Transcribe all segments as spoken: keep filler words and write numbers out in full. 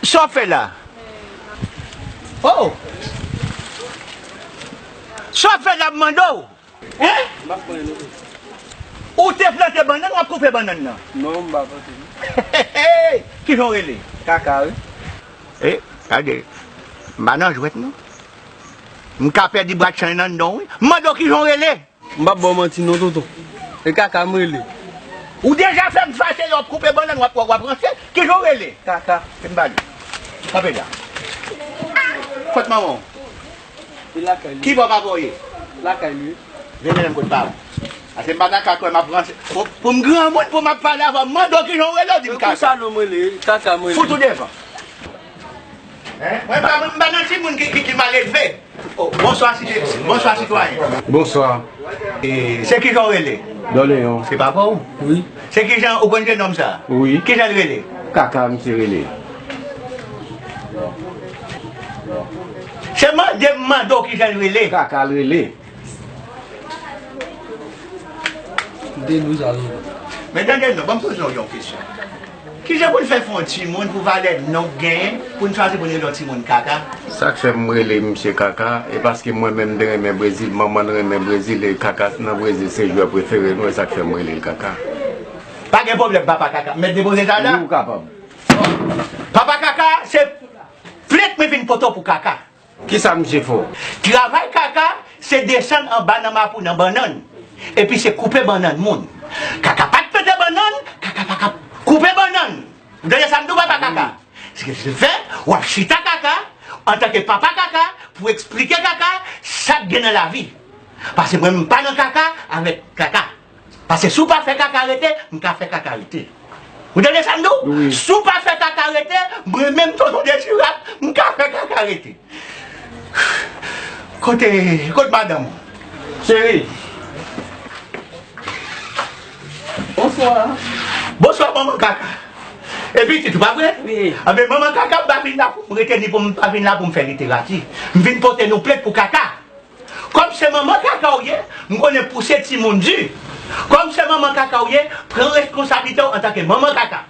Sa w ap fè la? Oh! Sa w ap fè la, m mande w? Hein? Ou te plante bannann, w ap koupe bannann nan? Non, m pa plante. Kijan w rele? Kaka, wi. E, gade, m pa nan jwèt, non. M ka pèdi bwa chanj nan non, wi. M mande w kijan w rele? M p ap ba w manti non, tonton. E Kaka m rele. Ou deja fè m fache, lè w ap koupe bannann, w ap, w ap ranse. Kijan w rele? Kaka. Fè m pale. Kanpe la. Kot manman w? E lakay li. Ki bò papa w ye? Lakay li. Vin mennen m kot pa w. Ase m pa nan ka kwè m ap ranse. Pou, pou m granmoun, pou m ap pale avè w, m mande w kijan w rele, w di m Kaka. Salon m rele, Kaka m rele. Fout ou devan. Hein? Mwen pa, mwen pa nan timoun ki, ki, ki mal elve. Oh, bonswa, site-, bonswa, sitwayen. Bonswa. E, se kijan w rele? Doleyon. Se papa w? Wi. Se kijan ou konn jennonm sa? Wi. Kijan l rele? Kaka, misye rele. Se mande m mande w kijan l rele? Kaka l rele. Koute nou sa, tonton. Men tande non, ban m poze w yon kesyon. Kijan pou n fè fè yon timoun pou valè non k genyen, pou n chwazi pou n rele yon timoun Kaka? Sa k fè m rele misye Kaka, e paske mwen menm m te renmen Brezil, manman l renmen Brezil, e Kaka nan Brezil se jwè prefere nou, e sa k fè m rele l Kaka. Pa gen pwoblèm, papa Kaka. M mèt depoze sa la? Wi, ou kapab. Papa Kaka, se plent mwen vin pote w pou Kaka. Kisa misye fè w? Travay Kaka, se desann anba nan mapou nan bannann. Epi se koupe bannann moun. Kaka pa t plante bannann, Kaka pa ka koupe bannann. Ou tande sa m di w, papa Kaka? Se ki fè, w ap chita Kaka, antanke papa Kaka, pou eksplike Kaka sa k gen nan lavi. Paske mwen, m pa nan kaka avèk Kaka. Paske si w pa fè Kaka rete, m ka fè Kaka rete. Ou tande sa m di w? Wi. Si w pa fè Kaka rete, mwen menm, tonton Dezirab, m ka fè Kaka rete. Kote, kote madanm ou? Cheri. Bonswa. Bonswa, manman Kaka. E pitit ou, pa vre? Wi. Anben, manman Kaka, m pa vin la pou m rete, ni pou m pa vin la pou m fè literati. M vin pote nou plent pou Kaka. Kòm se manman Kaka w ye, m konnen pouse timoun di. Kòm se manman Kaka w ye, pran responsablite w antanke manman Kaka.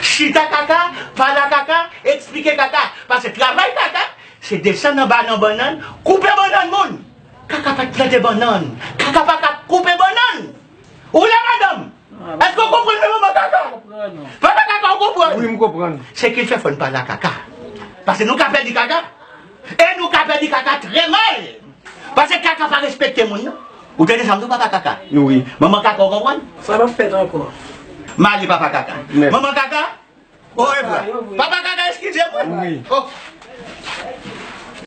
Chita Kaka, pale a Kaka, eksplike Kaka. Paske travay Kaka, se desann anba nan bannann, koupe bannann moun. Kaka pa t plante bannann. Kaka pa ka koupe bannann. Ou la, madanm? Èske w konprann mwen, manman Kaka? Papa Kaka, ou konprann? Wi, m konprann. Se ki fè fò n pale a Kaka. Paske nou ka pèdi Kaka. E nou ka pèdi Kaka trè mal. Paske Kaka pa respekte moun, non. Ou tande sa m di w, papa Kaka? Wi. Manman Kaka, ou konprann? Sa p ap fèt ankò. M ale, papa Kaka. Mèsi. Manman Kaka, orevwa. Papa Kaka, eskize mwen. Wi. Oh.